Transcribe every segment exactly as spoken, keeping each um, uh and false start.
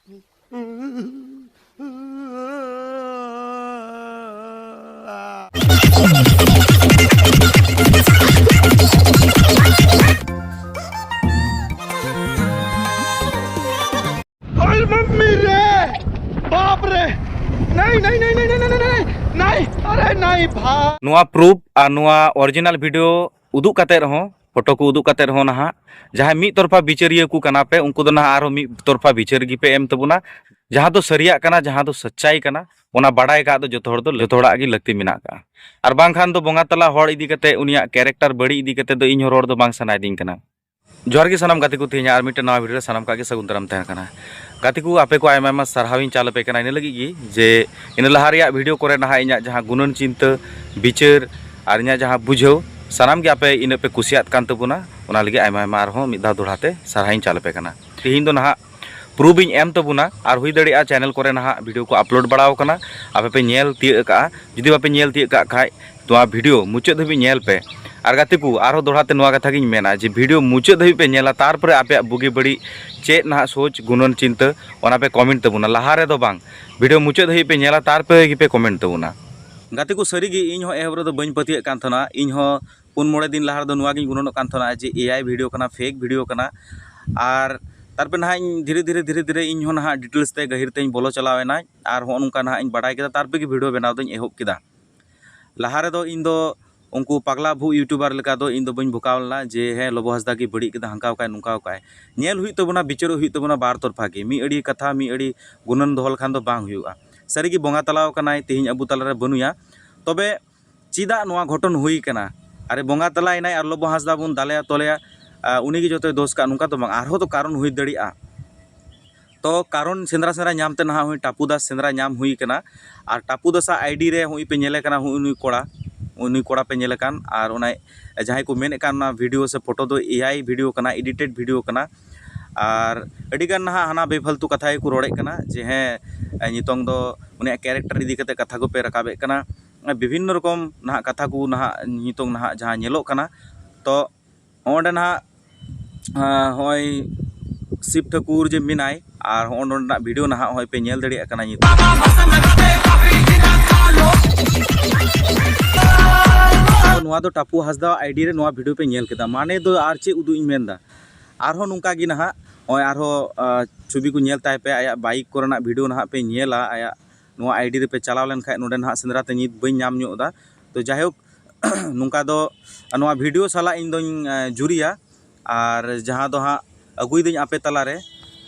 अरे मम्मी रे, बाप रे, नहीं नहीं नहीं नहीं नहीं नहीं नहीं नहीं, नहीं, अरे नहीं भाई। ᱱᱚᱣᱟ ᱯᱨᱩᱯᱷ ᱟᱨ ᱱᱚᱣᱟ ᱚᱨᱤᱡᱤᱱᱟᱞ ᱵᱷᱤᱰᱤᱭᱳ ᱩᱫᱩᱜ ᱠᱟᱛᱮ ᱨᱮᱦᱚᱸ, ᱯᱷᱳᱴᱳ ᱠᱚ ᱩᱫᱩᱜ ᱠᱟᱛᱮ ᱨᱮᱦᱚᱸ ᱱᱟᱦᱟᱜ ᱡᱟᱦᱟᱸᱭ ᱢᱤᱫ ᱛᱚᱨᱯᱷᱟ ᱵᱤᱪᱟᱹᱨᱤᱭᱟᱹ ᱠᱚ ᱠᱟᱱᱟ ᱯᱮ, ᱩᱱᱠᱩ ᱫᱚ ᱱᱟᱦᱟᱜ ᱟᱨᱦᱚᱸ ᱢᱤᱫ ᱛᱚᱨᱯᱷᱟ ᱵᱤᱪᱟᱹᱨ ᱜᱮᱯᱮ ᱮᱢ ᱛᱟᱵᱚᱱᱟ᱾ ᱡᱟᱦᱟᱸ ᱫᱚ ᱥᱟᱹᱨᱤᱭᱟᱜ ᱠᱟᱱᱟ, ᱡᱟᱦᱟᱸ ᱫᱚ ᱥᱟᱪᱪᱟᱭ ᱠᱟᱱᱟ, ᱚᱱᱟ ᱵᱟᱰᱟᱭ ᱠᱟᱜ ᱫᱚ ᱡᱚᱛᱚ ᱦᱚᱲ ᱫᱚ, ᱡᱚᱛᱚ ᱦᱚᱲᱟᱜ ᱜᱮ ᱞᱟᱹᱠᱛᱤ ᱢᱮᱱᱟᱜ ᱠᱟᱜᱼᱟ᱾ ᱟᱨ ᱵᱟᱝᱠᱷᱟᱱ ᱫᱚ ᱵᱚᱸᱜᱟ ᱛᱟᱞᱟ ᱦᱚᱲ ᱤᱫᱤ ᱠᱟᱛᱮ, ᱩᱱᱤᱭᱟᱜ ᱠᱮᱨᱮᱠᱴᱟᱨ ᱵᱟᱹᱲᱤᱡ ᱤᱫᱤ ᱠᱟᱛᱮ ᱫᱚ ᱤᱧ ᱦᱚᱸ ᱨᱚᱲ ᱫᱚ ᱵᱟᱝ ᱥᱟᱱᱟᱭᱮᱫᱤᱧ ᱠᱟᱱᱟ᱾ ᱡᱚᱦᱟᱨ ᱜᱮ ᱥᱟᱱᱟᱢ ᱜᱟᱛᱮ ᱠᱚ, ᱛᱮᱦᱮᱧ ᱟᱨ ᱢᱤᱫᱴᱮᱱ ᱱᱟᱣᱟ ᱵᱷᱤᱰᱤᱭᱳ ᱨᱮ ᱥᱟᱱᱟᱢ ᱠᱚᱣᱟᱜ ᱜᱮ ᱥᱟᱹᱜᱩᱱ ᱫᱟᱨᱟᱢ ᱛᱟᱦᱮᱸ ᱠᱟᱱᱟ᱾ ᱜᱟᱛᱮ ᱠᱚ, ᱟᱯᱮ ᱠᱚ ᱟᱭᱢᱟ ᱟᱭᱢᱟ ᱥᱟᱨᱦᱟᱣ ᱤᱧ ᱪᱟᱞ ᱟᱯᱮ ᱠᱟᱱᱟ ᱤᱱᱟᱹ ᱞᱟᱹᱜᱤᱫ ᱜᱮ, ᱡᱮ ᱤᱱᱟᱹ ᱞᱟᱦᱟ ᱨᱮᱭᱟᱜ ᱵᱷᱤᱰᱤᱭᱳ ᱠᱚᱨᱮ ᱱᱟᱦᱟᱜ ᱤᱧᱟᱹᱜ ᱡᱟᱦᱟᱸ ᱜᱩᱱᱟᱹᱱ ᱪᱤᱱᱛᱟᱹ, ᱵᱤᱪᱟᱹᱨ ᱟᱨ ᱤᱧᱟᱹᱜ ᱡᱟᱦᱟᱸ ᱵᱩᱡᱷᱟᱹᱣ, ᱥᱟᱱᱟᱢ ᱜᱮ ᱟᱯᱮ ᱤᱱᱟᱹᱜ ᱯᱮ ᱠᱩᱥᱤᱭᱟᱜ ᱠᱟᱱ ᱛᱟᱵᱚᱱᱟ, ᱚᱱᱟ ᱞᱟᱹᱜᱤᱫ ᱟᱭᱢᱟ ᱟᱭᱢᱟ ᱟᱨᱦᱚᱸ ᱢᱤᱫ ᱫᱷᱟᱣ ᱫᱚᱦᱲᱟ ᱛᱮ ᱥᱟᱨᱦᱟᱣ ᱤᱧ ᱪᱟᱞ ᱟᱯᱮ ᱠᱟᱱᱟ᱾ ᱛᱮᱦᱮᱧ ᱫᱚ ᱱᱟᱦᱟᱜ ᱯᱨᱩᱯᱷ ᱤᱧ ᱮᱢ ᱛᱟᱵᱚᱱᱟ, ᱟᱨ ᱦᱩᱭ ᱫᱟᱲᱮᱭᱟᱜᱼᱟ ᱪᱮᱱᱮᱞ ᱠᱚᱨᱮ ᱱᱟᱦᱟᱜ ᱵᱷᱤᱰᱤᱭᱳ ᱠᱚ ᱟᱯᱞᱳᱰ ᱵᱟᱲᱟᱣ ᱠᱟᱱᱟ, ᱟᱯᱮ ᱯᱮ ᱧᱮᱞ ᱛᱤᱭᱳᱜ ᱟᱠᱟᱜᱼᱟ᱾ ᱡᱩᱫᱤ ᱵᱟᱯᱮ ᱧᱮᱞ ᱛᱤᱭᱳᱜ ᱠᱟᱜ ᱠᱷᱟᱡ, ᱱᱚᱣᱟ ᱵᱷᱤᱰᱤᱭᱳ ᱢᱩᱪᱟᱹᱫ ᱫᱷᱟᱹᱵᱤᱡ ᱧᱮᱞ ᱯᱮ᱾ ᱟᱨ ᱜᱟᱛᱮ ᱠᱚ, ᱟᱨᱦᱚᱸ ᱫᱚᱦᱲᱟ ᱛᱮ ᱱᱚᱣᱟ ᱠᱟᱛᱷᱟ ᱜᱤᱧ ᱢᱮᱱᱟ ᱡᱮ ᱵᱷᱤᱰᱤᱭᱳ ᱢᱩᱪᱟᱹᱫ ᱫᱷᱟᱹᱵᱤᱡ ᱯᱮ ᱧᱮᱞᱟ, ᱛᱟᱨᱯᱚᱨᱮ ᱟᱯᱮᱭᱟᱜ ᱵᱩᱜᱤ ᱵᱟᱹᱲᱤᱡ ᱪᱮᱫ ᱱᱟᱦᱟᱜ ᱥᱳᱪ ᱜᱩᱱᱟᱹᱱ ᱪᱤᱱᱛᱟᱹ, ᱚᱱᱟ ᱯᱮ ᱠᱚᱢᱮᱱᱴ ᱛᱟᱵᱚᱱᱟ᱾ ᱞᱟᱦᱟ ᱨᱮᱫᱚ ᱵᱟᱝ, ᱵᱷᱤᱰᱤᱭᱳ ᱢᱩᱪᱟᱹᱫ ᱫᱷᱟᱹᱵᱤᱡ ᱯᱮ ᱧᱮᱞᱟ, ᱛᱟᱨᱯᱚᱨᱮ ᱜᱮᱯᱮ ᱠᱚᱢᱮᱱᱴ ᱛᱟᱵᱚᱱᱟ᱾ ᱜᱟᱛᱮ ᱠᱚ, ᱥᱟᱹᱨᱤᱜᱮ ᱤᱧ ᱦᱚᱸ ᱮᱦᱚᱵ ᱨᱮᱫᱚ ᱵᱟᱹᱧ ᱯᱟᱹᱛᱭᱟᱹᱜ ᱠᱟᱱ ᱛᱟᱦᱮᱱᱟ᱾ ᱤᱧ ᱦᱚᱸ ᱯᱩᱱ ᱢᱚᱬᱮ ᱫᱤᱱ ᱞᱟᱦᱟ ᱨᱮᱫᱚ ᱱᱚᱣᱟ ᱜᱤᱧ ᱜᱩᱱᱟᱹᱱᱚᱜ ᱠᱟᱱ ᱛᱟᱦᱮᱱᱟ ᱡᱮ ᱮ ᱟᱭ ᱵᱷᱤᱰᱤᱭᱳ ᱠᱟᱱᱟ, ᱯᱷᱮᱠ ᱵᱷᱤᱰᱤᱭᱳ ᱠᱟᱱᱟ᱾ ᱟᱨ ᱛᱟᱨᱯᱚᱨᱮ ᱱᱟᱦᱟᱜ ᱤᱧ ᱫᱷᱤᱨᱮ ᱫᱷᱤᱨᱮ ᱫᱷᱤᱨᱮ ᱫᱷᱤᱨᱮ ᱤᱧ ᱦᱚᱸ ᱱᱟᱦᱟᱜ ᱰᱤᱴᱮᱞᱥ ᱛᱮ ᱜᱟᱹᱦᱤᱨ ᱛᱮᱧ ᱵᱚᱞᱚ ᱪᱟᱞᱟᱣ ᱮᱱᱟ᱾ ᱟᱨ ᱦᱚᱸᱜᱼᱚ ᱱᱚᱝᱠᱟ ᱱᱟᱦᱟᱜ ᱤᱧ ᱵᱟᱰᱟᱭ ᱠᱮᱫᱟ, ᱛᱟᱨᱯᱚᱨᱮ ᱜᱮ ᱵᱷᱤᱰᱤᱭᱳ ᱵᱮᱱᱟᱣ ᱫᱚᱧ ᱮᱦᱚᱵ ᱠᱮᱫᱟ᱾ ᱞᱟᱦᱟ ᱨᱮᱫᱚ ᱤᱧ ᱫᱚ ᱩᱱᱠᱩ ᱯᱟᱜᱽᱞᱟ ᱵᱷᱩ ᱤᱭᱩᱴᱩᱵᱟᱨ ᱞᱮᱠᱟ ᱫᱚ ᱤᱧ ᱫᱚ ᱵᱟᱹᱧ ᱵᱷᱚᱠᱟᱣ ᱞᱮᱱᱟ ᱡᱮ ᱦᱮᱸ, ᱞᱚᱵᱚ ᱦᱟᱸᱥᱫᱟ ᱜᱮ ᱵᱟᱹᱲᱤᱡ ᱠᱮᱫᱟ, ᱦᱟᱱᱠᱟᱣ ᱠᱟᱭ ᱱᱚᱝᱠᱟᱣ ᱠᱟᱭ᱾ ᱧᱮᱞ ᱦᱩᱭᱩᱜ ᱛᱟᱵᱚᱱᱟ, ᱵᱤᱪᱟᱹᱨᱚᱜ ᱦᱩᱭᱩᱜ ᱛᱟᱵᱚᱱᱟ ᱵᱟᱨ ᱛᱚᱨᱯᱷᱟ ᱜᱮ᱾ ᱢᱤᱫ ᱟᱹᱲᱤ ᱠᱟᱛᱷᱟ ᱢᱤᱫ ᱟᱹᱲᱤ ᱜᱩᱱᱟᱹᱱ ᱫᱚᱦᱚ ᱞᱮᱠᱷᱟᱱ ᱫᱚ ᱵᱟᱝ ᱦᱩᱭᱩᱜᱼᱟ᱾ ᱥᱟᱹᱨᱤᱜᱮ ᱵᱚᱸᱜᱟ ᱛᱟᱞᱟᱣ ᱠᱟᱱᱟᱭ, ᱛᱮᱦᱮᱧ ᱟᱵᱚ ᱛᱟᱞᱟᱨᱮ ᱵᱟᱹᱱᱩᱭᱟ᱾ ᱛᱚᱵᱮ ᱪᱮᱫᱟᱜ ᱱᱚᱣᱟ ᱜᱷᱚᱴᱚᱱ ᱦᱩᱭ ᱠᱟᱱᱟ? ᱟᱨᱮ ᱵᱚᱸᱜᱟ ᱛᱟᱞᱟᱭᱮᱱᱟᱭ ᱟᱨ ᱞᱚᱵᱚ ᱦᱟᱸᱥᱫᱟ ᱵᱚᱱ ᱫᱟᱞᱮᱭᱟ ᱛᱚᱞᱮᱭᱟ, ᱟ, ᱩᱱᱤᱜᱮ ᱡᱚᱛᱚᱭ ᱫᱳᱥ ᱠᱟᱜ, ᱱᱚᱝᱠᱟ ᱫᱚ ᱵᱟᱝ, ᱟᱨᱦᱚᱸ ᱛᱚ ᱠᱟᱨᱚᱱ ᱦᱩᱭ ᱫᱟᱲᱮᱭᱟᱜᱼᱟ᱾ ᱛᱚ ᱠᱟᱨᱚᱱ ᱥᱮᱸᱫᱽᱨᱟ ᱥᱮᱸᱫᱽᱨᱟ ᱧᱟᱢ ᱛᱮ ᱱᱟᱦᱟᱜ ᱦᱩᱭ ᱴᱟᱯᱩ ᱫᱟᱥ ᱥᱮᱸᱫᱽᱨᱟ ᱧᱟᱢ ᱦᱩᱭ ᱠᱟᱱᱟ᱾ ᱟᱨ ᱴᱟᱯᱩ ᱫᱟᱥᱟᱜ ᱟᱭᱰᱤ ᱨᱮ ᱦᱩᱭ ᱯᱮ ᱧᱮᱞᱮ ᱠᱟᱱᱟ, ᱦᱩᱭ ᱱᱩᱭ ᱠᱚᱲᱟ, ᱦᱩᱭ ᱱᱩᱭ ᱠᱚᱲᱟ ᱯᱮ ᱧᱮᱞᱮ ᱠᱟᱱ᱾ ᱟᱨ ᱚᱱᱟ ᱡᱟᱦᱟᱸᱭ ᱠᱚ ᱢᱮᱱᱮᱫ ᱠᱟᱱ ᱚᱱᱟ ᱵᱷᱤᱰᱤᱭᱳ ᱥᱮ ᱯᱷᱳᱴᱳ ᱫᱚ ᱮ ᱟᱭ ᱵᱷᱤᱰᱤᱭᱳ ᱠᱟᱱᱟ, ᱮᱰᱤᱴᱮᱰ ᱵᱷᱤᱰᱤᱭᱳ ᱠᱟᱱᱟ᱾ ᱟᱨ ᱟᱹᱰᱤᱜᱟᱱ ᱱᱟᱦᱟᱜ ᱦᱟᱱᱟ ᱵᱮᱯᱷᱟᱞᱛᱩ ᱠᱟᱛᱷᱟ ᱜᱮᱠᱚ ᱨᱚᱲᱮᱫ ᱠᱟᱱᱟ ᱡᱮ ᱦᱮᱸ, ᱱᱤᱛᱚᱝ ᱫᱚ ᱩᱱᱤᱭᱟᱜ ᱠᱮᱨᱮᱠᱴᱟᱨ ᱤᱫᱤ ᱠᱟᱛᱮ ᱠᱟᱛᱷᱟ ᱠᱚᱯᱮ ᱨᱟᱠᱟᱵᱮᱫ ᱠᱟᱱᱟ᱾ ᱵᱤᱵᱷᱤᱱᱱᱚ ᱨᱚᱠᱚᱢ ᱱᱟᱦᱟᱜ ᱠᱟᱛᱷᱟ ᱠᱚ ᱱᱟᱦᱟᱜ ᱱᱤᱛᱚᱝ ᱱᱟᱦᱟᱜ ᱡᱟᱦᱟᱸ ᱧᱮᱞᱚᱜ ᱠᱟᱱᱟ᱾ ᱛᱚ ᱚᱸᱰᱮ ᱱᱟᱦᱟᱜ, ᱟᱸ, ᱦᱚᱸᱜᱼᱚᱭ ᱥᱤᱵ ᱴᱷᱟᱹᱠᱩᱨ ᱡᱮ ᱢᱮᱱᱟᱭ, ᱟᱨ ᱦᱚᱸᱜᱼᱚ ᱱᱚᱰᱮᱱᱟᱜ ᱵᱷᱤᱰᱤᱭᱳ ᱱᱟᱦᱟᱜ ᱦᱚᱸᱜᱼᱚᱭ ᱯᱮ ᱧᱮᱞ ᱫᱟᱲᱮᱭᱟᱜ ᱠᱟᱱᱟ ᱱᱤᱛᱚᱜ᱾ ᱱᱚᱣᱟ ᱫᱚ ᱴᱟᱯᱩ ᱦᱟᱸᱥᱫᱟ ᱟᱭᱰᱤ ᱨᱮ ᱱᱚᱣᱟ ᱵᱷᱤᱰᱤᱭᱳ ᱯᱮ ᱧᱮᱞ ᱠᱮᱫᱟ, ᱢᱟᱱᱮ ᱫᱚ ᱟᱨ ᱪᱮᱫ ᱩᱫᱩᱜ ᱤᱧ ᱢᱮᱱᱫᱟ᱾ ᱟᱨᱦᱚᱸ ᱱᱚᱝᱠᱟ ᱜᱮ ᱱᱟᱦᱟᱜ ᱱᱚᱜᱼᱚᱭ ᱟᱨᱦᱚᱸ, ᱟ, ᱪᱷᱚᱵᱤ ᱠᱚ ᱧᱮᱞ ᱛᱟᱭ ᱯᱮ, ᱟᱭᱟᱜ ᱵᱟᱭᱤᱠ ᱠᱚᱨᱮᱱᱟᱜ ᱵᱷᱤᱰᱤᱭᱳ ᱱᱟᱦᱟᱜ ᱯᱮ ᱧᱮᱞᱟ, ᱟᱭᱟᱜ ᱱᱚᱣᱟ ᱟᱭᱰᱤ ᱨᱮᱯᱮ ᱪᱟᱞᱟᱣ ᱞᱮᱱᱠᱷᱟᱡ ᱱᱚᱰᱮ ᱱᱟᱦᱟᱜ ᱥᱮᱸᱫᱽᱨᱟ ᱛᱮ ᱱᱤᱛ ᱵᱟᱹᱧ ᱧᱟᱢ ᱧᱚᱜ ᱮᱫᱟ᱾ ᱛᱚ ᱡᱟᱭᱦᱳᱠ, ᱱᱚᱝᱠᱟ ᱫᱚ ᱱᱚᱣᱟ ᱵᱷᱤᱰᱤᱭᱳ ᱥᱟᱞᱟᱜ ᱤᱧ ᱫᱚᱧ, ᱮ, ᱡᱩᱨᱤᱭᱟ᱾ ᱟᱨ ᱡᱟᱦᱟᱸ ᱫᱚ ᱦᱟᱸᱜ ᱟᱹᱜᱩᱭᱫᱟᱹᱧ ᱟᱯᱮ ᱛᱟᱞᱟᱨᱮ,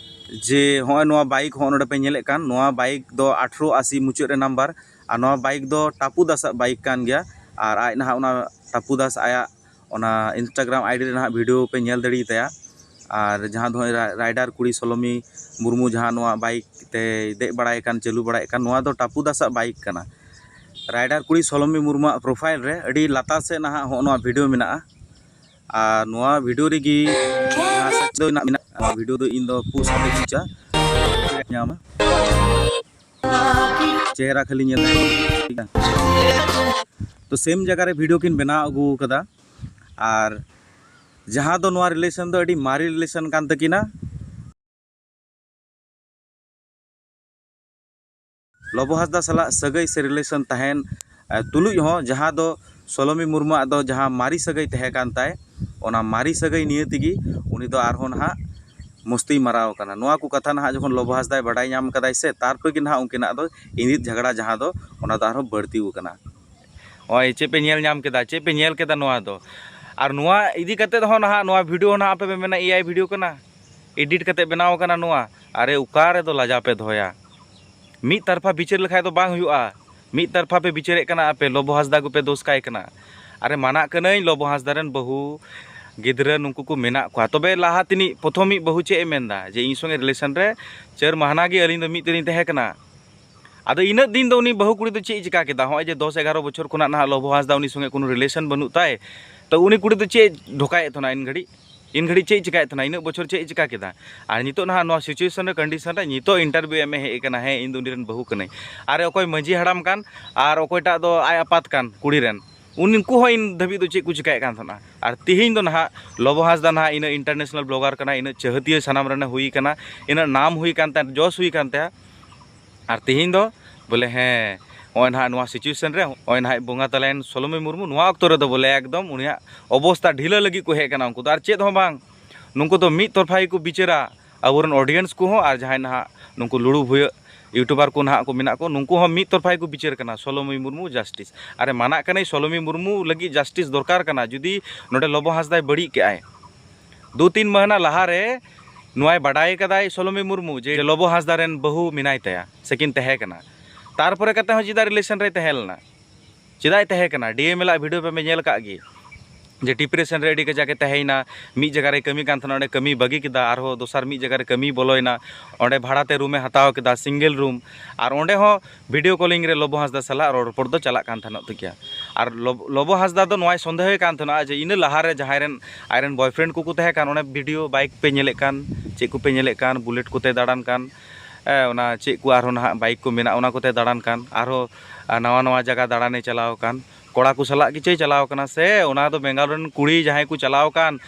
ᱡᱮ ᱦᱚᱸᱜᱼᱚᱭ ᱱᱚᱣᱟ ᱵᱟᱭᱤᱠ ᱦᱚᱸᱜᱼᱚ ᱱᱚᱰᱮ ᱯᱮ ᱧᱮᱞᱮᱫ ᱠᱟᱱ, ᱱᱚᱣᱟ ᱵᱟᱭᱤᱠ ᱫᱚ ᱟᱴᱷᱨᱚ ᱟᱥᱤ ᱢᱩᱪᱟᱹᱫ ᱨᱮ ᱱᱟᱢᱵᱟᱨ᱾ ᱟᱨ ᱱᱚᱣᱟ ᱵᱟᱭᱤᱠ ᱫᱚ ᱴᱟᱯᱩ ᱫᱟᱥᱟᱜ ᱵᱟᱭᱤᱠ ᱠᱟᱱ ᱜᱮᱭᱟ᱾ ᱟᱨ ᱟᱡ ᱱᱟᱦᱟᱜ ᱚᱱᱟ ᱴᱟᱯᱩ ᱫᱟᱥ ᱟᱭᱟᱜ ᱚᱱᱟ ᱤᱱᱥᱴᱟᱜᱨᱟᱢ ᱟᱭᱰᱤ ᱨᱮ ᱱᱟᱦᱟᱜ ᱵᱷᱤᱰᱤᱭᱳ ᱯᱮ ᱧᱮᱞ ᱫᱟᱲᱮᱭᱟᱛᱟᱭᱟ᱾ ᱟᱨ ᱡᱟᱦᱟᱸ ᱫᱚ ᱱᱚᱜᱼᱚᱭ ᱨᱟ-, ᱨᱟᱭᱰᱟᱨ ᱠᱩᱲᱤ ᱥᱚᱞᱚᱢᱤ ᱢᱩᱨᱢᱩ ᱡᱟᱦᱟᱸ ᱱᱚᱣᱟ ᱵᱟᱭᱤᱠ ᱛᱮᱭ ᱫᱮᱡ ᱵᱟᱲᱟᱭ ᱠᱟᱱ, ᱪᱟᱹᱞᱩ ᱵᱟᱲᱟᱭᱮᱫ ᱠᱟᱱ, ᱱᱚᱣᱟ ᱫᱚ ᱴᱟᱯᱩ ᱫᱟᱥᱟᱜ ᱵᱟᱭᱤᱠ ᱠᱟᱱᱟ᱾ ᱨᱟᱭᱰᱟᱨ ᱠᱩᱲᱤ ᱥᱚᱞᱚᱢᱤ ᱢᱩᱨᱢᱩᱣᱟᱜ ᱯᱨᱚᱯᱷᱟᱭᱤᱞ ᱨᱮ ᱟᱹᱰᱤ ᱞᱟᱛᱟᱨ ᱥᱮᱫ ᱱᱟᱦᱟᱜ ᱦᱚᱸᱜᱼᱚ ᱱᱚᱣᱟ ᱵᱷᱤᱰᱤᱭᱳ ᱢᱮᱱᱟᱜᱼᱟ᱾ ᱟᱨ ᱱᱚᱣᱟ ᱵᱷᱤᱰᱤᱭᱳ ᱨᱮᱜᱮ ᱡᱟᱦᱟᱸ ᱥᱮᱫ ᱫᱚ ᱢᱮᱱᱟᱜ, ᱢᱮᱱᱟᱜᱼᱟ, ᱱᱚᱣᱟ ᱵᱷᱤᱰᱤᱭᱳ ᱫᱚ ᱤᱧ ᱫᱚ ᱯᱳᱥᱴ ᱠᱟᱛᱮ ᱯᱩᱪᱟ ᱧᱟᱢᱟ᱾ ᱪᱮᱦᱨᱟ ᱠᱷᱟᱹᱞᱤ ᱧᱮᱞ ᱛᱟᱭᱚᱢ, ᱴᱷᱤᱠ ᱜᱮᱭᱟ? ᱛᱚ ᱥᱮᱢ ᱡᱟᱭᱜᱟ ᱨᱮ ᱵᱷᱤᱰᱤᱭᱳ ᱠᱤᱱ ᱵᱮᱱᱟᱣ ᱟᱹᱜᱩ ᱠᱟᱫᱟ᱾ ᱟᱨ ᱡᱟᱦᱟᱸ ᱫᱚ ᱱᱚᱣᱟ ᱨᱤᱞᱮᱥᱚᱱ ᱫᱚ ᱟᱹᱰᱤ ᱢᱟᱨᱮ ᱨᱤᱞᱮᱥᱚᱱ ᱠᱟᱱ ᱛᱟᱹᱠᱤᱱᱟ᱾ ᱞᱚᱵᱚ ᱦᱟᱸᱥᱫᱟ ᱥᱟᱞᱟᱜ ᱥᱟᱹᱜᱟᱹᱭ ᱥᱮ ᱨᱤᱞᱮᱥᱚᱱ ᱛᱟᱦᱮᱱ, ᱮ, ᱛᱩᱞᱩᱡ ᱦᱚᱸ ᱡᱟᱦᱟᱸ ᱫᱚ ᱥᱚᱞᱚᱢᱤ ᱢᱩᱨᱢᱩᱣᱟᱜ ᱫᱚ ᱡᱟᱦᱟᱸ ᱢᱟᱨᱮ ᱥᱟᱹᱜᱟᱹᱭ ᱛᱟᱦᱮᱸ ᱠᱟᱱ ᱛᱟᱭ, ᱚᱱᱟ ᱢᱟᱨᱮ ᱥᱟᱹᱜᱟᱹᱭ ᱱᱤᱭᱮ ᱛᱮᱜᱮ ᱩᱱᱤ ᱫᱚ ᱟᱨᱦᱚᱸ ᱱᱟᱦᱟᱜ ᱢᱚᱥᱛᱤᱭ ᱢᱟᱨᱟᱣ ᱠᱟᱱᱟ᱾ ᱱᱚᱣᱟ ᱠᱚ ᱠᱟᱛᱷᱟ ᱱᱟᱦᱟᱜ ᱡᱚᱠᱷᱚᱱ ᱞᱚᱵᱚ ᱦᱟᱸᱥᱫᱟᱭ ᱵᱟᱰᱟᱭ ᱧᱟᱢ ᱠᱟᱫᱟᱭ ᱥᱮ, ᱛᱟᱨᱯᱚᱨᱮ ᱜᱮ ᱱᱟᱦᱟᱜ ᱩᱱᱠᱤᱱᱟᱜ ᱫᱚ ᱤᱸᱫᱤᱫ ᱡᱷᱟᱜᱽᱲᱟ ᱡᱟᱦᱟᱸ ᱫᱚ, ᱚᱱᱟ ᱫᱚ ᱟᱨᱦᱚᱸ ᱵᱟᱹᱲᱛᱤ ᱟᱠᱟᱱᱟ᱾ ᱱᱚᱜᱼᱚᱭ ᱪᱮᱫ ᱯᱮ ᱧᱮᱞ ᱧᱟᱢ ᱠᱮᱫᱟ, ᱪᱮᱫ ᱯᱮ ᱧᱮᱞ ᱠᱮᱫᱟ ᱱᱚᱣᱟ ᱫᱚ? ᱟᱨ ᱱᱚᱣᱟ ᱤᱫᱤ ᱠᱟᱛᱮᱫ ᱦᱚᱸ ᱱᱟᱦᱟᱜ ᱱᱚᱣᱟ ᱵᱷᱤᱰᱤᱭᱳ ᱱᱟᱦᱟᱜ ᱟᱯᱮ ᱯᱮ ᱢᱮᱱᱟ ᱮ ᱟᱭ ᱵᱷᱤᱰᱤᱭᱳ ᱠᱟᱱᱟ, ᱮᱰᱤᱴ ᱠᱟᱛᱮᱫ ᱵᱮᱱᱟᱣ ᱠᱟᱱᱟ ᱱᱚᱣᱟ᱾ ᱟᱨᱮ, ᱚᱠᱟ ᱨᱮᱫᱚ ᱞᱟᱡᱟ ᱯᱮ ᱫᱚᱦᱚᱭᱟ? ᱢᱤᱫ ᱛᱟᱨᱯᱷᱟ ᱵᱤᱪᱟᱹᱨ ᱞᱮᱠᱷᱟᱡ ᱫᱚ ᱵᱟᱝ ᱦᱩᱭᱩᱜᱼᱟ᱾ ᱢᱤᱫ ᱛᱟᱨᱯᱷᱟ ᱯᱮ ᱵᱤᱪᱟᱹᱨᱮᱫ ᱠᱟᱱᱟ, ᱟᱯᱮ ᱞᱚᱵᱚ ᱦᱟᱸᱥᱫᱟ ᱠᱚᱯᱮ ᱫᱳᱥ ᱠᱟᱭ ᱠᱟᱱᱟ᱾ ᱟᱨᱮ, ᱢᱟᱱᱟᱜ ᱠᱟᱹᱱᱟᱹᱧ ᱞᱚᱵᱚ ᱦᱟᱸᱥᱫᱟ ᱨᱮᱱ ᱵᱟᱹᱦᱩ ᱜᱤᱫᱽᱨᱟᱹ ᱱᱩᱠᱩ ᱠᱚ ᱢᱮᱱᱟᱜ ᱠᱚᱣᱟ, ᱛᱚᱵᱮ ᱞᱟᱦᱟ ᱛᱤᱱᱤᱡ ᱯᱨᱚᱛᱷᱚᱢᱤᱡ ᱵᱟᱹᱦᱩ ᱪᱮᱫ ᱮ ᱢᱮᱱᱫᱟ ᱡᱮ ᱤᱧ ᱥᱚᱸᱜᱮ ᱨᱤᱞᱮᱥᱚᱱ ᱨᱮ ᱪᱟᱹᱨ ᱢᱟᱦᱱᱟ ᱜᱮ ᱟᱹᱞᱤᱧ ᱫᱚ ᱢᱤᱫ ᱛᱮᱞᱤᱧ ᱛᱟᱦᱮᱸ ᱠᱟᱱᱟ? ᱟᱫᱚ ᱤᱱᱟᱹᱜ ᱫᱤᱱ ᱫᱚ ᱩᱱᱤ ᱵᱟᱹᱦᱩ ᱠᱩᱲᱤ ᱫᱚ ᱪᱮᱫ ᱮ ᱪᱤᱠᱟ ᱠᱮᱫᱟ? ᱦᱚᱸᱜᱼᱚᱭ ᱡᱮ ᱫᱚᱥ ᱮᱜᱟᱨᱚ ᱵᱚᱪᱷᱚᱨ ᱠᱷᱚᱱᱟᱜ ᱱᱟᱦᱟᱜ ᱞᱚᱵᱚ ᱦᱟᱸᱥᱫᱟ ᱩᱱᱤ ᱥᱚᱸᱜᱮ ᱠᱳᱱᱳ ᱨᱤᱞᱮᱥᱚᱱ ᱵᱟᱹᱱᱩᱜ ᱛᱟᱭ, ᱛᱚ ᱩᱱᱤ ᱠᱩᱲᱤ ᱫᱚ ᱪᱮᱫ ᱰᱷᱚᱠᱟᱭᱮᱫ ᱛᱟᱦᱮᱱᱟ ᱤᱱ ᱜᱷᱟᱹᱲᱤᱡ? ᱤᱱ ᱜᱷᱟᱹᱲᱤᱡ ᱪᱮᱫ ᱮ ᱪᱤᱠᱟᱭᱮᱫ ᱛᱟᱦᱮᱱᱟ? ᱤᱱᱟᱹᱜ ᱵᱚᱪᱷᱚᱨ ᱪᱮᱫ ᱮ ᱪᱤᱠᱟ ᱠᱮᱫᱟ? ᱟᱨ ᱱᱤᱛᱚᱜ ᱱᱟᱦᱟᱜ ᱱᱚᱣᱟ ᱥᱤᱪᱩᱭᱮᱥᱚᱱ ᱨᱮ, ᱠᱚᱱᱰᱤᱥᱚᱱ ᱨᱮ ᱱᱤᱛᱚᱜ ᱤᱱᱴᱟᱨᱵᱷᱤᱭᱩ ᱮᱢ ᱦᱮᱡ ᱟᱠᱟᱱᱟ, ᱦᱮᱸ, ᱤᱧ ᱫᱚ ᱩᱱᱤ ᱨᱮᱱ ᱵᱟᱹᱦᱩ ᱠᱟᱹᱱᱟᱹᱧ᱾ ᱟᱨ ᱚᱠᱚᱭ ᱢᱟᱹᱡᱷᱤ ᱦᱟᱲᱟᱢ ᱠᱟᱱ ᱟᱨ ᱚᱠᱚᱭᱴᱟᱜ ᱫᱚ ᱟᱡ ᱟᱯᱟᱛ ᱠᱟᱱ ᱠᱩᱲᱤ ᱨᱮᱱ, ᱩᱱᱠᱩ ᱦᱚᱸ ᱤᱧ ᱫᱷᱟᱹᱵᱤᱡ ᱫᱚ ᱪᱮᱫ ᱠᱚ ᱪᱤᱠᱟᱹᱭᱮᱫ ᱠᱟᱱ ᱛᱟᱦᱮᱱᱟ᱾ ᱟᱨ ᱛᱤᱦᱤᱧ ᱫᱚ ᱱᱟᱦᱟᱜ ᱞᱚᱵᱚ ᱦᱟᱸᱥᱫᱟ ᱱᱟᱦᱟᱜ ᱤᱱᱟᱹ international blogger ᱠᱟᱱᱟ, ᱤᱱᱟᱹ ᱪᱟᱹᱦᱟᱹᱛᱤᱭᱟᱹ ᱥᱟᱱᱟᱢ ᱨᱮᱱᱮ ᱦᱩᱭ ᱠᱟᱱᱟ, ᱤᱱᱟᱹ ᱱᱟᱢ ᱦᱩᱭ ᱠᱟᱱ ᱛᱟᱭᱟ, ᱡᱚᱥ ᱦᱩᱭ ᱠᱟᱱ ᱛᱟᱭᱟ᱾ ᱟᱨ ᱛᱤᱦᱤᱧ ᱫᱚ ᱵᱚᱞᱮ ᱦᱮᱸ, ᱱᱚᱜᱼᱚᱭ ᱱᱟᱦᱟᱜ ᱱᱚᱣᱟ situation ᱨᱮ ᱱᱚᱜᱼᱚᱭ ᱱᱟᱦᱟᱜ ᱵᱚᱸᱜᱟ ᱛᱟᱞᱟᱭᱮᱱ ᱥᱚᱞᱚᱢᱤ ᱢᱩᱨᱢᱩ, ᱱᱚᱣᱟ ᱚᱠᱛᱚ ᱨᱮᱫᱚ ᱵᱚᱞᱮ ᱮᱠᱫᱚᱢ ᱩᱱᱤᱭᱟᱜ ᱚᱵᱚᱥᱛᱟ ᱰᱷᱤᱞᱟᱹ ᱞᱟᱹᱜᱤᱫ ᱠᱚ ᱦᱮᱡ ᱠᱟᱱᱟ ᱩᱱᱠᱩ ᱫᱚ, ᱟᱨ ᱪᱮᱫ ᱦᱚᱸ ᱵᱟᱝ᱾ ᱱᱩᱠᱩ ᱫᱚ ᱢᱤᱫ ᱛᱚᱨᱯᱷᱟ ᱜᱮᱠᱚ ᱵᱤᱪᱟᱹᱨᱟ, ᱟᱵᱚᱨᱮᱱ audience ᱠᱚᱦᱚᱸ ᱟᱨ ᱡᱟᱦᱟᱸᱭ ᱱᱟᱦᱟᱜ ᱱᱩᱠᱩ ᱞᱩᱲᱩ ᱵᱷᱩᱭᱟᱹ YouTuber ᱠᱚ ᱱᱟᱦᱟᱜ ᱠᱚ ᱢᱮᱱᱟᱜ ᱠᱚ, ᱱᱩᱠᱩ ᱦᱚᱸ ᱢᱤᱫ ᱛᱚᱨᱯᱷᱟ ᱜᱮᱠᱚ ᱵᱤᱪᱟᱹᱨ ᱠᱟᱱᱟ, ᱥᱚᱞᱚᱢᱤ ᱢᱩᱨᱢᱩ justice᱾ ᱟᱨᱮ ᱢᱟᱱᱟᱜ ᱠᱟᱹᱱᱟᱹᱧ, ᱥᱚᱞᱚᱢᱤ ᱢᱩᱨᱢᱩ ᱞᱟᱹᱜᱤᱫ justice ᱫᱚᱨᱠᱟᱨ ᱠᱟᱱᱟ᱾ ᱡᱩᱫᱤ ᱱᱚᱰᱮ ᱞᱚᱵᱚ ᱦᱟᱸᱥᱫᱟᱭ ᱵᱟᱹᱲᱤᱡ ᱠᱮᱜᱼᱟᱭ, ᱫᱩ ᱛᱤᱱ ᱢᱟᱹᱦᱱᱟᱹ ᱞᱟᱦᱟᱨᱮ ᱱᱚᱣᱟᱭ ᱵᱟᱰᱟᱭ ᱠᱟᱫᱟᱭ ᱥᱚᱞᱚᱢᱤ ᱢᱩᱨᱢᱩ ᱡᱮ ᱞᱚᱵᱚ ᱦᱟᱸᱥᱫᱟ ᱨᱮᱱ ᱵᱟᱹᱦᱩ ᱢᱮᱱᱟᱭ ᱛᱟᱭᱟ ᱥᱮ ᱠᱤᱱ ᱛᱟᱦᱮᱸ ᱠᱟᱱᱟ, ᱛᱟᱨᱯᱚᱨᱮ ᱠᱟᱛᱮ ᱦᱚᱸ ᱪᱮᱫᱟᱜ relation ᱨᱮᱭ ᱛᱟᱦᱮᱸ ᱞᱮᱱᱟ? ᱪᱮᱫᱟᱜ ᱮ ᱛᱟᱦᱮᱸ ᱠᱟᱱᱟ? DML ᱟᱜ video ᱯᱮ ᱧᱮᱞ ᱟᱠᱟᱫ ᱜᱮ, ᱡᱮ depression ᱨᱮ ᱟᱹᱰᱤ ᱠᱟᱡᱟᱠ ᱮ ᱛᱟᱦᱮᱸᱭᱮᱱᱟ᱾ ᱢᱤᱫ ᱡᱟᱭᱜᱟ ᱨᱮᱭ ᱠᱟᱹᱢᱤ ᱠᱟᱱ ᱛᱟᱦᱮᱱᱟ, ᱚᱸᱰᱮ ᱠᱟᱹᱢᱤ ᱵᱟᱹᱜᱤ ᱠᱮᱫᱟ, ᱟᱨᱦᱚᱸ ᱫᱚᱥᱟᱨ ᱢᱤᱫ ᱡᱟᱭᱜᱟ ᱨᱮ ᱠᱟᱹᱢᱤ ᱵᱚᱞᱚᱭᱮᱱᱟ, ᱚᱸᱰᱮ ᱵᱷᱟᱲᱟ ᱛᱮ room ᱮ ᱦᱟᱛᱟᱣ ᱠᱮᱫᱟ, single room, ᱟᱨ ᱚᱸᱰᱮ ᱦᱚᱸ video calling ᱨᱮ ᱞᱚᱵᱚ ᱦᱟᱸᱥᱫᱟ ᱥᱟᱞᱟᱜ ᱨᱚᱲ ᱨᱚᱯᱚᱲ ᱫᱚ ᱪᱟᱞᱟᱜ ᱠᱟᱱ ᱛᱟᱦᱮᱱᱚᱜ ᱛᱟᱹᱠᱤᱭᱟ᱾ ᱟᱨ ᱞᱚᱵ-, ᱞᱚᱵᱚ ᱦᱟᱸᱥᱫᱟ ᱫᱚ ᱱᱚᱣᱟᱭ ᱥᱚᱱᱫᱮᱦᱚᱭ ᱠᱟᱱ ᱛᱟᱦᱮᱱᱟ ᱡᱮ ᱤᱱᱟᱹ ᱞᱟᱦᱟᱨᱮ ᱡᱟᱦᱟᱸᱭ ᱨᱮᱱ ᱟᱡᱨᱮᱱ boyfriend ᱠᱚᱠᱚ ᱛᱟᱦᱮᱸ ᱠᱟᱱ, ᱚᱸᱰᱮ video bike ᱯᱮ ᱧᱮᱞᱮᱫ ᱠᱟᱱ, ᱪᱮᱫ ᱠᱚᱯᱮ ᱧᱮᱞᱮᱫ ᱠᱟᱱ, bullet ᱠᱚᱛᱮ ᱫᱟᱬᱟᱱ ᱠᱟᱱ, ᱮ, ᱚᱱᱟ ᱪᱮᱫ ᱠᱚ ᱟᱨᱦᱚᱸ ᱱᱟᱦᱟᱜ bike ᱠᱚ ᱢᱮᱱᱟᱜ, ᱚᱱᱟ ᱠᱚᱛᱮ ᱫᱟᱬᱟᱱ ᱠᱟᱱ, ᱟᱨᱦᱚᱸ, ᱟ, ᱱᱟᱣᱟ ᱱᱟᱣᱟ ᱡᱟᱭᱜᱟ ᱫᱟᱬᱟᱱᱮ ᱪᱟᱞᱟᱣ ᱟᱠᱟᱱ, ᱠᱚᱲᱟ ᱠᱚ ᱥᱟᱞᱟᱜ ᱜᱮᱪᱚᱭ ᱪᱟᱞᱟᱣ ᱠᱟᱱᱟ ᱥᱮ ᱚᱱᱟ ᱫᱚ ᱵᱮᱝᱜᱟᱞ ᱨᱮᱱ ᱠᱩᱲᱤ ᱡᱟᱦᱟᱸᱭ ᱠᱚ ᱪᱟᱞᱟᱣ ᱟᱠᱟᱱ,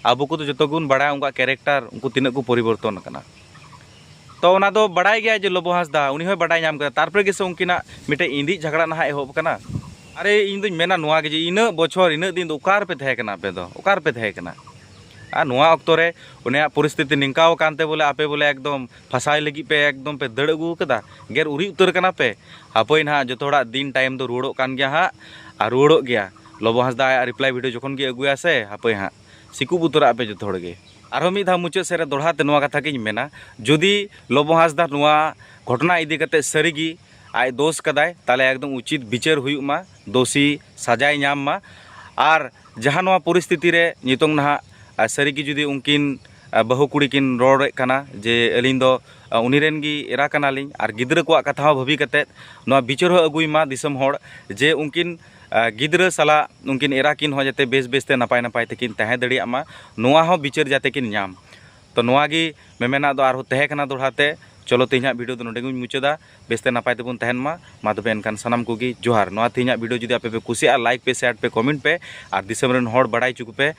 ᱟᱵᱚ ᱠᱚᱫᱚ ᱡᱚᱛᱚ ᱜᱮᱵᱚᱱ ᱵᱟᱲᱟᱭᱟ ᱩᱱᱠᱩᱣᱟᱜ character, ᱩᱱᱠᱩ ᱛᱤᱱᱟᱹᱜ ᱠᱚ ᱯᱚᱨᱤᱵᱚᱨᱛᱚᱱ ᱟᱠᱟᱱᱟ᱾ ᱛᱚ ᱚᱱᱟ ᱫᱚ ᱵᱟᱲᱟᱭ ᱜᱮᱭᱟᱭ ᱡᱮ ᱞᱚᱵᱚ ᱦᱟᱸᱥᱫᱟ, ᱩᱱᱤ ᱦᱚᱸᱭ ᱵᱟᱰᱟᱭ ᱧᱟᱢ ᱠᱮᱫᱟ, ᱛᱟᱨᱯᱚᱨᱮ ᱜᱮᱥᱮ ᱩᱱᱠᱤᱱᱟᱜ ᱢᱤᱫᱴᱮᱡ ᱤᱸᱫᱤᱡ ᱡᱷᱟᱜᱽᱲᱟ ᱱᱟᱦᱟᱜ ᱮᱦᱚᱵ ᱟᱠᱟᱱᱟ᱾ ᱟᱨᱮ ᱤᱧ ᱫᱩᱧ ᱢᱮᱱᱟ ᱱᱚᱣᱟ ᱜᱮ ᱡᱮ ᱤᱱᱟᱹᱜ ᱵᱚᱪᱷᱚᱨ, ᱤᱱᱟᱹᱜ ᱫᱤᱱ ᱫᱚ ᱚᱠᱟ ᱨᱮᱯᱮ ᱛᱟᱦᱮᱸ ᱠᱟᱱᱟ ᱟᱯᱮ ᱫᱚ? ᱚᱠᱟ ᱨᱮᱯᱮ ᱛᱟᱦᱮᱸ ᱠᱟᱱᱟ? ᱟᱨ ᱱᱚᱣᱟ ᱚᱠᱛᱚ ᱨᱮ ᱩᱱᱤᱭᱟᱜ ᱯᱚᱨᱤᱥᱛᱷᱤᱛᱤ ᱱᱤᱝᱠᱟᱣ ᱟᱠᱟᱱ ᱛᱮ ᱵᱚᱞᱮ ᱟᱯᱮ ᱵᱚᱞᱮ ᱮᱠᱫᱚᱢ ᱯᱷᱟᱸᱥᱟᱭ ᱞᱟᱹᱜᱤᱫ ᱯᱮ ᱮᱠᱫᱚᱢ ᱯᱮ ᱫᱟᱹᱲ ᱟᱹᱜᱩ ᱟᱠᱟᱫᱟ, ᱜᱮᱨ ᱩᱨᱤᱡ ᱩᱛᱟᱹᱨ ᱠᱟᱱᱟ ᱯᱮ᱾ ᱦᱟᱯᱳᱭ ᱱᱟᱦᱟᱜ ᱡᱚᱛᱚ ᱦᱚᱲᱟᱜ ᱫᱤᱱ time ᱫᱚ ᱨᱩᱣᱟᱹᱲᱚᱜ ᱠᱟᱱ ᱜᱮᱭᱟ ᱦᱟᱸᱜ, ᱟᱨ ᱨᱩᱣᱟᱹᱲᱚᱜ ᱜᱮᱭᱟ᱾ ᱞᱚᱵᱚ ᱦᱟᱸᱥᱫᱟ ᱟᱭᱟᱜ reply video ᱡᱚᱠᱷᱚᱱ ᱜᱮ ᱟᱹᱜᱩᱭᱟ ᱥᱮ, ᱦᱟᱯᱳᱭ ᱦᱟᱸᱜ ᱥᱤᱠᱩᱵ ᱩᱛᱟᱹᱨᱚᱜ ᱟᱯᱮ ᱡᱚᱛᱚ ᱦᱚᱲ ᱜᱮ᱾ ᱟᱨᱦᱚᱸ ᱢᱤᱫ ᱫᱷᱟᱣ ᱢᱩᱪᱟᱹᱫ ᱥᱮᱫ ᱨᱮ ᱫᱚᱦᱲᱟ ᱛᱮ ᱱᱚᱣᱟ ᱠᱟᱛᱷᱟ ᱜᱤᱧ ᱢᱮᱱᱟ, ᱡᱩᱫᱤ ᱞᱚᱵᱚ ᱦᱟᱸᱥᱫᱟ ᱱᱚᱣᱟ ᱜᱷᱚᱴᱚᱱᱟ ᱤᱫᱤ ᱠᱟᱛᱮ ᱥᱟᱹᱨᱤ ᱜᱮ ᱟᱡ ᱫᱳᱥ ᱠᱟᱫᱟᱭ, ᱛᱟᱦᱚᱞᱮ ᱮᱠᱫᱚᱢ ᱩᱪᱤᱛ ᱵᱤᱪᱟᱹᱨ ᱦᱩᱭᱩᱜ ᱢᱟ, ᱫᱳᱥᱤ ᱥᱟᱡᱟᱭ ᱧᱟᱢ ᱢᱟ᱾ ᱟᱨ ᱡᱟᱦᱟᱸ ᱱᱚᱣᱟ ᱯᱚᱨᱤᱥᱛᱷᱤᱛᱤ ᱨᱮ ᱱᱤᱛᱚᱝ ᱱᱟᱦᱟᱜ, ᱟ, ᱥᱟᱹᱨᱤ ᱜᱮ ᱡᱩᱫᱤ ᱩᱱᱠᱤᱱ, ᱟ, ᱵᱟᱹᱦᱩ ᱠᱩᱲᱤ ᱠᱤᱱ ᱨᱚᱲᱮᱫ ᱠᱟᱱᱟ ᱡᱮ ᱟᱹᱞᱤᱧ ᱫᱚ, ᱟ, ᱩᱱᱤ ᱨᱮᱱ ᱜᱮ ᱮᱨᱟ ᱠᱟᱱᱟᱞᱤᱧ ᱟᱨ ᱜᱤᱫᱽᱨᱟᱹ ᱠᱚᱣᱟᱜ ᱠᱟᱛᱷᱟ ᱦᱚᱸ ᱵᱷᱟᱹᱵᱤ ᱠᱟᱛᱮᱫ ᱱᱚᱣᱟ ᱵᱤᱪᱟᱹᱨ ᱦᱚᱸ ᱟᱹᱜᱩᱭ ᱢᱟ ᱫᱤᱥᱚᱢ ᱦᱚᱲ, ᱡᱮ ᱩᱱᱠᱤᱱ, ᱟ, ᱜᱤᱫᱽᱨᱟᱹ ᱥᱟᱞᱟᱜ ᱩᱱᱠᱤᱱ ᱮᱨᱟ ᱠᱤᱱ ᱦᱚᱸ ᱡᱟᱛᱮ ᱵᱮᱥ ᱵᱮᱥ ᱛᱮ ᱱᱟᱯᱟᱭ ᱱᱟᱯᱟᱭ ᱛᱮᱠᱤᱱ ᱛᱟᱦᱮᱸ ᱫᱟᱲᱮᱭᱟᱜ ᱢᱟ, ᱱᱚᱣᱟ ᱦᱚᱸ ᱵᱤᱪᱟᱹᱨ ᱡᱟᱛᱮ ᱠᱤᱱ ᱧᱟᱢ᱾ ᱛᱚ ᱱᱚᱣᱟ ᱜᱮ ᱢᱮᱢᱮᱱᱟᱜ ᱫᱚ ᱟᱨᱦᱚᱸ ᱛᱟᱦᱮᱸ ᱠᱟᱱᱟ ᱫᱚᱦᱲᱟ ᱛᱮ, ᱪᱚᱞᱚ, ᱛᱮᱦᱮᱧᱟᱜ video ᱫᱚ ᱱᱚᱰᱮ ᱜᱮᱧ ᱢᱩᱪᱟᱹᱫᱟ᱾ ᱵᱮᱥᱛᱮ ᱱᱟᱯᱟᱭ ᱛᱮᱵᱚᱱ ᱛᱟᱦᱮᱱ ᱢᱟ᱾ ᱢᱟ ᱛᱚᱵᱮ ᱮᱱᱠᱷᱟᱱ ᱥᱟᱱᱟᱢ ᱠᱚᱜᱮ ᱡᱚᱦᱟᱨ᱾ ᱱᱚᱣᱟ ᱛᱮᱦᱮᱧᱟᱜ video ᱡᱩᱫᱤ ᱟᱯᱮ ᱯᱮ ᱠᱩᱥᱤᱭᱟᱜᱼᱟ, like ᱯᱮ, share ᱯᱮ, comment ᱯᱮ ᱟᱨ ᱫᱤᱥᱚᱢ ᱨᱮᱱ ᱦᱚᱲ ᱵᱟᱲᱟᱭ ᱦᱚᱪᱚ ᱠᱚᱯᱮ᱾